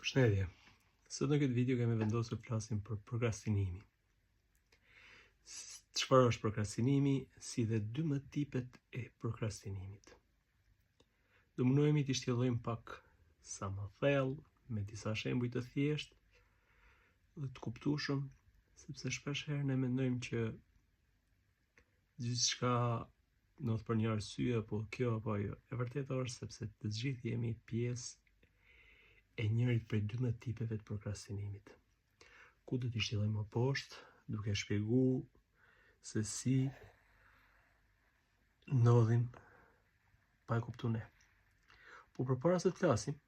Përshëndetje. Sot në këtë video kemi vendosur të flasim për prokrastinimin. Çfarë është prokrastinimi, si dhe 12 tipet e prokrastinimit. Do mundohemi t'i shtjellojmë pak sa më thellë, me disa shembuj të thjeshtë dhe të kuptueshëm, sepse shpesh herë ne mendojmë që gjithçka ndodh për një arsye apo kjo apo ajo. E vërteta është sepse të gjithë jemi pjesë e njërit prej 12 tipeve të prokrastinimit. Ku do t'i shtjellojmë më poshtë, duke shpjegu se si ndodhin pa e kuptu ne. Po përpara se të flasim,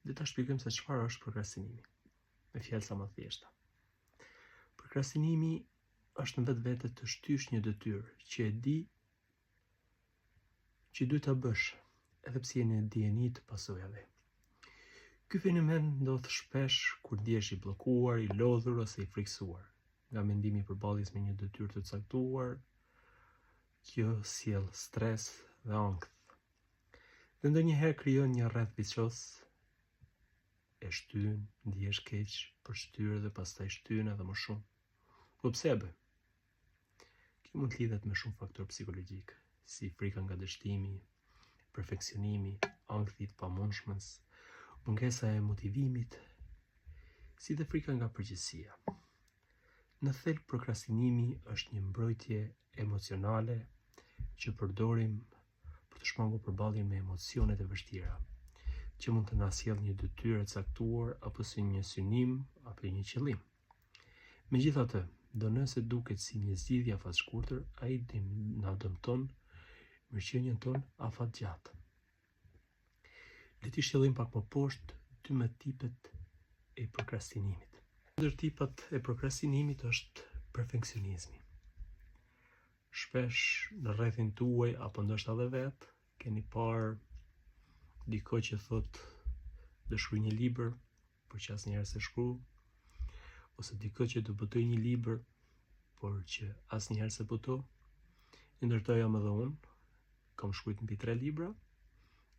le ta shpjegojmë se çfarë është prokrastinimi, me fjalë sa më thjeshta. Prokrastinimi është në vetvete të shtysh një detyrë që e di që duhet ta bësh, edhe pse je në dijeni të pasojave. Ky fenomen ndodh shpesh kur ndihesh i bllokuar, i lodhur ose i frikësuar nga mendimi i përballjes me një detyrë të caktuar. Kjo sjell stres dhe ankth. Dhe ndonjëherë krijon një rreth vicioz e shtyn, ndihesh keq për shtyrë dhe pastaj shtyn edhe më shumë. Po pse e bëjmë? Kjo mund të lidhet me shumë faktorë psikologjikë, si frika nga dështimi, perfeksionimi, ankthi i të pamundshmes, mungesa e motivimit, si dhe frika nga përgjegjësia. Në thelb prokrastinimi është një mbrojtje emocionale që përdorim për të shmangur përballjen me emocionet e vështira, që mund të na sjellë një detyrë e caktuar apo si një synim apo një qëllim. Megjithatë, ndonëse duket si një zgjidhje afatshkurtër, ai na dëmton mirëqenien tonë afatgjatë. Le t'i shtjellojmë pak më poshtë 12 tipet e prokrastinimit. Ndër tipat e prokrastinimit është perfeksionizmi. Shpesh në rrethin tuaj apo ndoshta edhe vetë keni parë dikë që thotë do shkruaj një libër, por që asnjëherë s'e shkru, ose dikë që do botoj një libër, por që asnjëherë s'e boto. Një ndër to jam edhe unë, kam shkrujt mbi tre libra,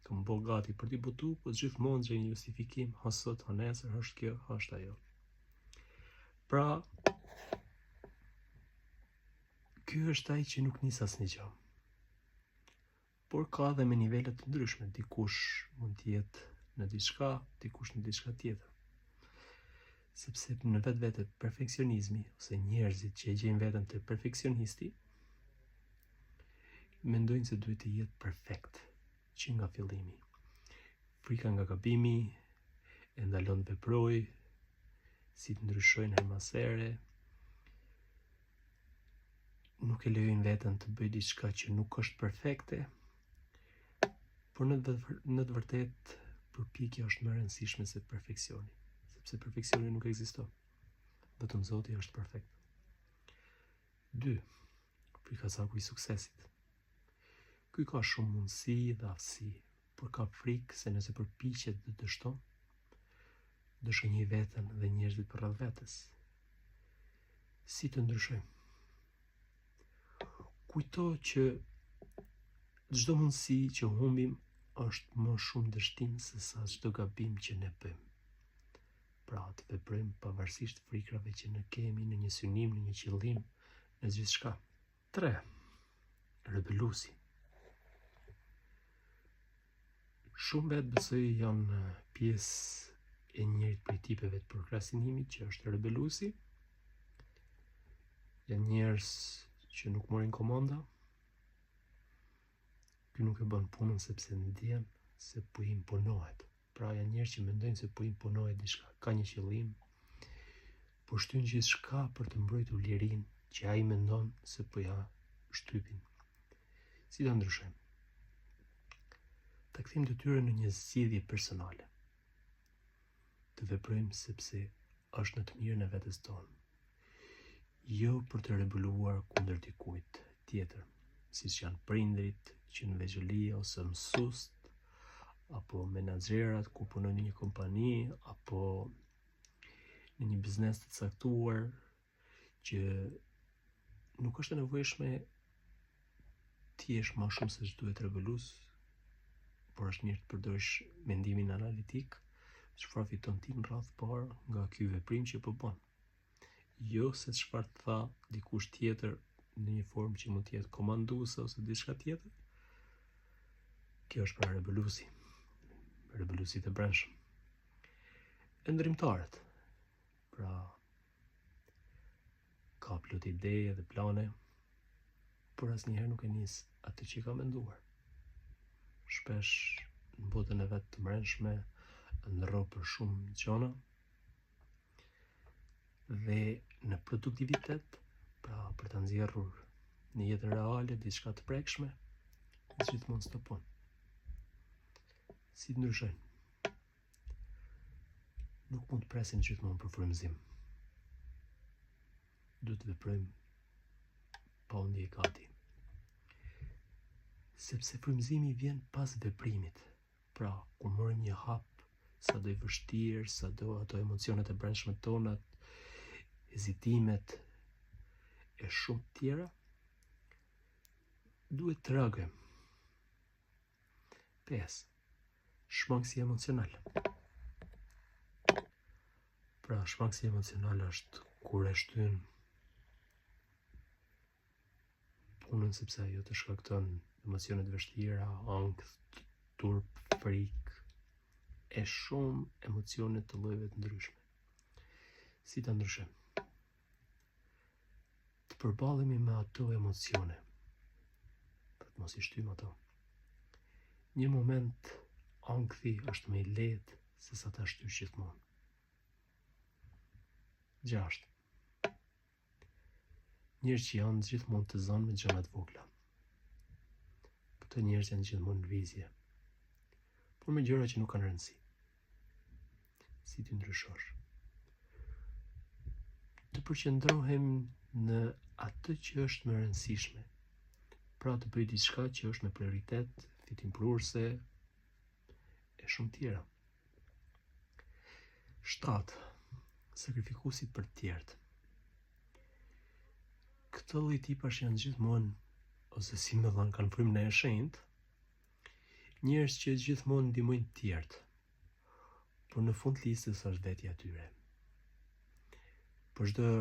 kam bo gati për t'i botu, po gjithmonë gjej një justifikim, ha sot, ha nesër, është kjo, ha është ajo. Pra, ky është ai që nuk nis asnjë gjë. Por ka dhe me nivele të ndryshme, dikush mund të jetë në diçka, dikush në diçka tjetër. Sepse në vetvete perfeksionizmi ose njerëzit që e gjejnë veten te perfeksionisti mendojnë se duhet të jetë perfekt që nga fillimi. Frika nga gabimi e ndalon të veprojë, si të ndryshojnë herë mas here, nuk e lejojnë veten të bëjë diçka që nuk është perfekte, por në të, në të vërtetë përpjekja është më e rëndësishme se perfeksioni, sepse perfeksioni nuk ekziston. Vetëm Zoti është perfekt. 2. Frikacaku i suksesit. Ky ka shumë mundësi dhe aftësi, por ka frikë se nëse përpiqet dhe dështon, do zhgënjejë veten dhe njerëzit përreth vetes. Si të ndryshojmë? Kujto që çdo mundësi që humbim është më shumë dështim se sa çdo gabim që ne bëjmë. Pra të veprojmë pavarësisht frikrave që ne kemi në një synim, në një qëllim, në gjithçka. 3. Rebeluesi. Shumë vetë besoj janë pjesë e njërit prej tipeve të prokrastinimit që është rebeluesi. Janë njerëz që nuk marrin komanda. Ky nuk e bën punën sepse ndjen se po i imponohet. Pra janë njerëz që mendojnë se po i imponohet diçka, ka një qëllim, po shtyn gjithçka për të mbrojtur lirinë që ai mendon se po ja shtypin. Si ta ndryshojmë? Ta kthejmë detyrën në një zgjidhje personale. Të veprojmë sepse është në të mirën e vetes tonë. Jo për të rebuluar kundër dikujt tjetër, siç janë prindërit që në vegjëli ose mësuesit apo menaxherat ku punojnë në një kompani apo në një biznes të caktuar që nuk është e nevojshme të jesh më shumë se ç'duhet rebelus, por është mirë të përdorësh mendimin analitik. Çfarë fiton ti në radhë parë nga ky veprim që po bën? Jo se çfarë të tha dikush tjetër në një formë që mund të jetë komanduese ose diçka tjetër. Kjo është pra rebeluesi. Rebeluesit e brendshëm. Ëndërrimtarët. Pra ka plot ide dhe plane, por asnjëherë nuk e nis atë që ka menduar. Shpesh në botën e vet të mbrendshme ëndërron për shumë gjëra dhe në produktivitet, pra për ta nxjerrur në jetën reale diçka të prekshme, gjithmonë stopon. Si të ndryshojnë? Nuk mund të presim gjithmonë për frymëzim. Duhet të veprojmë pa u ndje gati. Sepse frymëzimi vjen pas veprimit. Pra, kur marrim një hap, sado i vështirë, sado ato emocionet e brendshme tonat, hezitimet e shumë të tjera, duhet të reagojmë. 5. Shmangësi emocional. Pra, shmangësi emocional është kur e shtyn punën sepse ajo të shkakton emocione të vështira, ankth, turp, frikë e shumë emocione të llojeve të ndryshme. Si ta ndryshojmë? Të përballemi me ato emocione. Pra të mos i shtyjmë ato. Një moment ankthi është më i lehtë se sa ta shtysh gjithmonë. 6. Njerëz që janë gjithmonë të zënë me gjëra të vogla. Këto njerëz janë gjithmonë në lëvizje, por me gjëra që nuk kanë rëndësi. Si t'i ndryshosh? Të përqendrohem në atë që është më e rëndësishme. Pra të bëj diçka që është me prioritet, fitimprurëse e shumë tjera. 7. Sakrifikuesit për të tjerët. Këto lloj tipash janë gjithmonë ose si me thënë kanë frymën e shenjtë, Njerëz që gjithmonë ndihmojnë të tjerët, por në fund të listës është vetja e tyre. Për çdo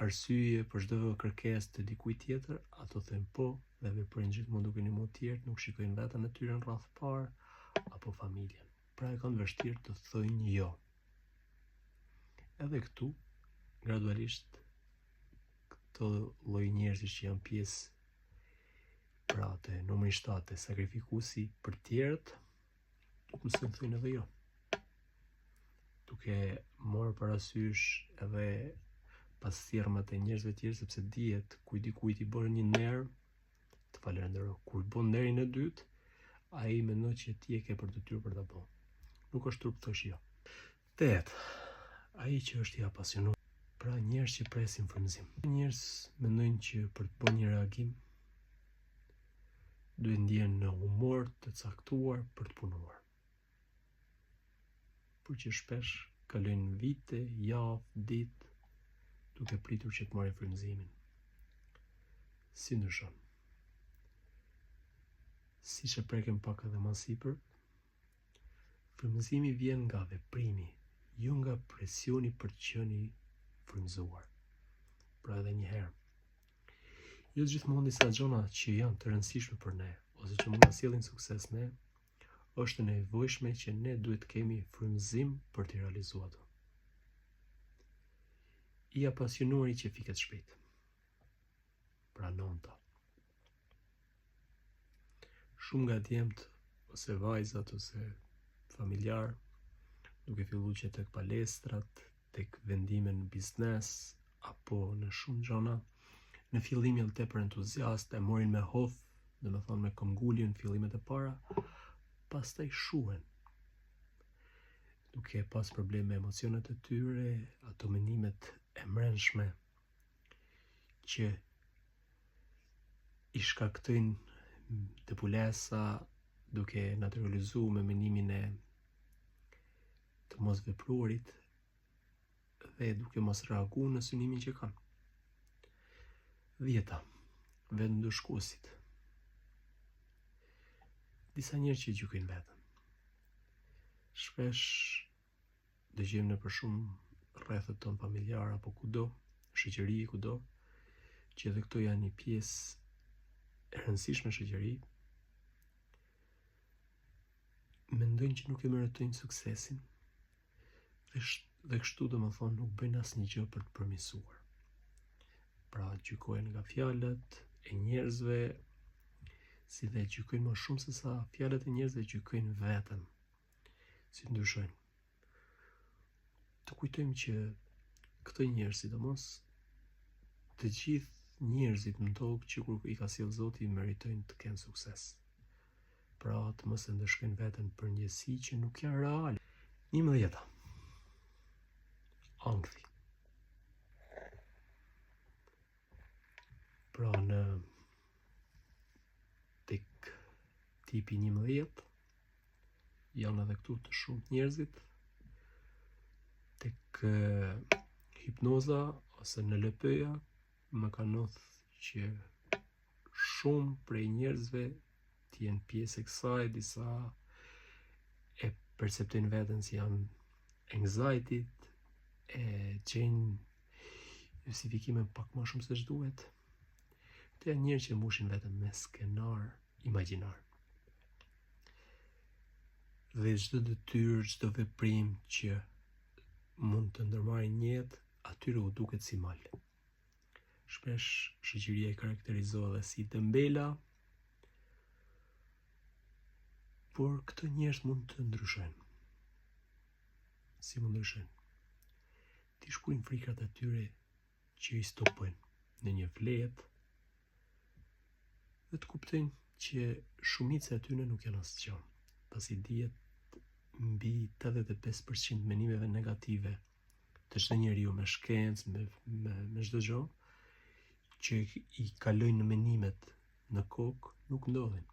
arsye, për çdo kërkesë të dikujt tjetër, ato thonë po dhe veprojnë gjithmonë duke ndihmuar të tjerët, nuk shikojnë veten e tyre në radhë të parë apo familjen. Pra e kanë vështirë të thonë jo. Edhe këtu, gradualisht, këto lloj njerëzish që janë pjesë Pra te numri 7 te sakrifikuesi për tjerët, nuk mësojnë të thonë edhe jo. Duke marrë parasysh edhe pasthirrmat e njerëzve tjerë, sepse dihet kur dikujt i bën një nder, të falënderon. Kur bën nderin e dytë, ai mendon që ti e ke për detyrë për ta bërë. Nuk është turp të thosh jo. 8. Ai që është i apasionuar. Pra njerëz që presin frymëzim. Njerëz mendojnë që për të bërë një reagim duhet ndjehen në humor të caktuar për të punuar. Por që shpesh kalojnë vite, javë, ditë duke pritur që të marrin frymëzimin. Si ndryshon? Siç e prekëm pak edhe më sipër, Frymëzimi vjen nga veprimi, jo nga presioni për të qenë i frymëzuar. Pra edhe një herë, jo gjithmonë disa gjëra që janë të rëndësishme për ne ose që mund të na sjellin sukses ne, është e nevojshme që ne duhet të kemi frymëzim për t'i realizuar ato. I apasionuari që fiket shpejt. Pra nënta. Shumë nga djemtë ose vajzat ose familjar, duke fillu që tek palestrat, tek vendime në biznes apo në shumë gjëra, në fillim janë tepër entuziast, e marrin me hof, domethënë me këmbgulje në fillimet e para, pastaj shuhen. Duke pas probleme me emocionet e tyre, ato mendimet e mbrendshme që i shkaktojnë debulesa duke naturalizu me mendimin e të mos vepruarit dhe duke mos reagu në synimin që kanë. Dhjeta, vetëndëshkuesit. Disa njerëz që gjykojnë veten. Shpesh. Dëgjojmë nëpër shumë rrethet tonë familjar apo kudo, shoqëri kudo, që edhe këto janë një pjesë e rëndësishme në shoqëri. Mendojnë që nuk e meritojnë suksesin dhe, dhe kështu domethënë nuk bëjnë asnjë gjë për të përmirësuar. Pra gjykojnë nga fjalët e njerëzve, si dhe gjykojnë më shumë se sa fjalët e njerëzve gjykojnë veten. Si ndryshojnë. Të kujtojmë që këto njerëz, sidomos të gjithë njerëzit në tokë që kur i ka sjellë Zoti meritojnë të kenë sukses. Pra të mos e ndëshkojnë veten për ndjesi që nuk janë reale. 11. Ankthi. Pra në tek tipi 11 janë edhe këtu të shumë njerëzit tek hipnoza ose NLP-ja më ka ndodh që shumë prej njerëzve të jenë pjesë e kësaj, disa e perceptojnë veten si janë anxiety, e gjejnë justifikime pak më shumë se ç'duhet. Këto janë njerëz që mbushin veten me skenar imagjinar. Dhe çdo detyrë, çdo veprim që mund të ndërmarrin në jetë, atyre u duket si mal. Shpesh shoqëria i karakterizon edhe si dembela, por këto njerëz mund të ndryshojnë. Si mund ndryshojnë? T'i shkruajnë frikrat e tyre që i stopojnë në një fletë dhe të kuptojnë që shumica e tyre nuk janë asgjë, pasi dihet mbi 85% menimeve negative të çdo njeriu me shkencë, me me me çdo gjë që i kalojnë në menimet në kokë nuk ndodhin.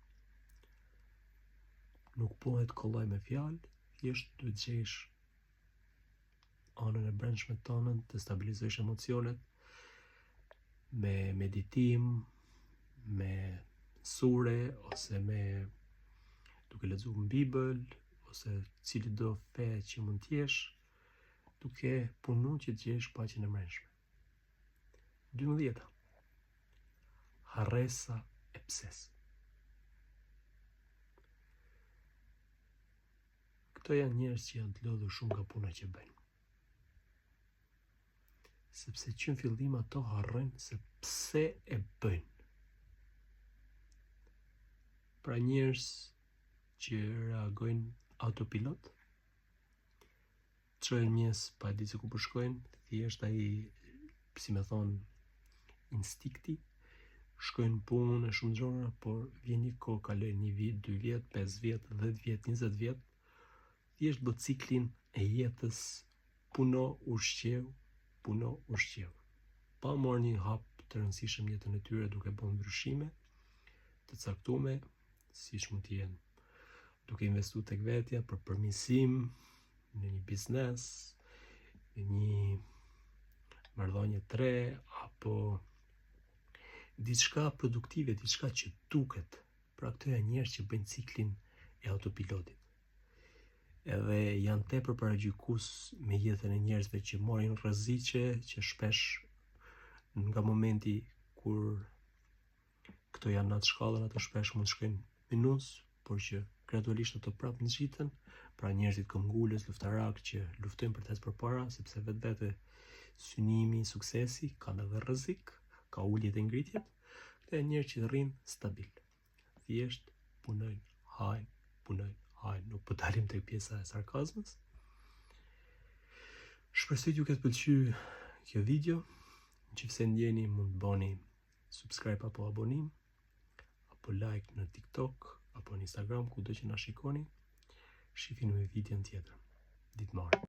Nuk bëhet kollaj me fjalë, thjesht duhet gjesh anën e brendshme tënën, të stabilizosh emocionet me meditim, me sure ose me duke lexuar në Bibël ose cilido fe që mund të jesh, duke punu që të gjesh paqen e mbrendshme. 12. Harresa e pses. Këto janë njerëz që janë të lodhur shumë nga puna që bëjnë. Sepse që në fillim ato harrojnë se pse e bëjnë. Pra njerëz që reagojnë autopilot, çojnë mjes pa e ditë se ku po shkojnë, thjesht ai, si me thonë, instinkti, shkojnë punë e shumë gjëra, por vjen një kohë, kalojnë një vit, dy vjet, 5 vjet, 10 vjet, 20 vjet, thjesht bë ciklin e jetës, puno, ushqeu, puno, ushqeu. Pa marrë një hap të rëndësishëm në jetën e tyre duke bërë ndryshime të caktuara, siç mund të jenë duke investu tek vetja për përmirësim në një biznes, në një marrëdhënie të re apo diçka produktive, diçka që duket. Pra këto janë njerëz që bëjnë ciklin e autopilotit. Edhe janë tepër paragjykues me jetën e njerëzve që marrin rreziqe që shpesh nga momenti kur këto janë në atë shkallën, ato shpesh mund të shkojnë minus, por që gradualisht ato prapë ngjiten, pra njerëzit këmbgulës, luftarak që luftojnë për të ecur përpara, sepse vetvete synimi, suksesi kanë edhe rrezik, ka uljet e ngritjet, këto janë njerëz që rrinë stabil. Thjesht punojnë, hajnë, punojnë, hajnë, nuk po dalim tek pjesa e sarkazmës. Shpresoj t'ju ketë pëlqyer kjo video. Nëse ndjeni mund të bëni subscribe apo abonim, apo like në TikTok, apo në Instagram, kudo që na shikoni. Shihemi në videon tjetër. Ditë mbarë.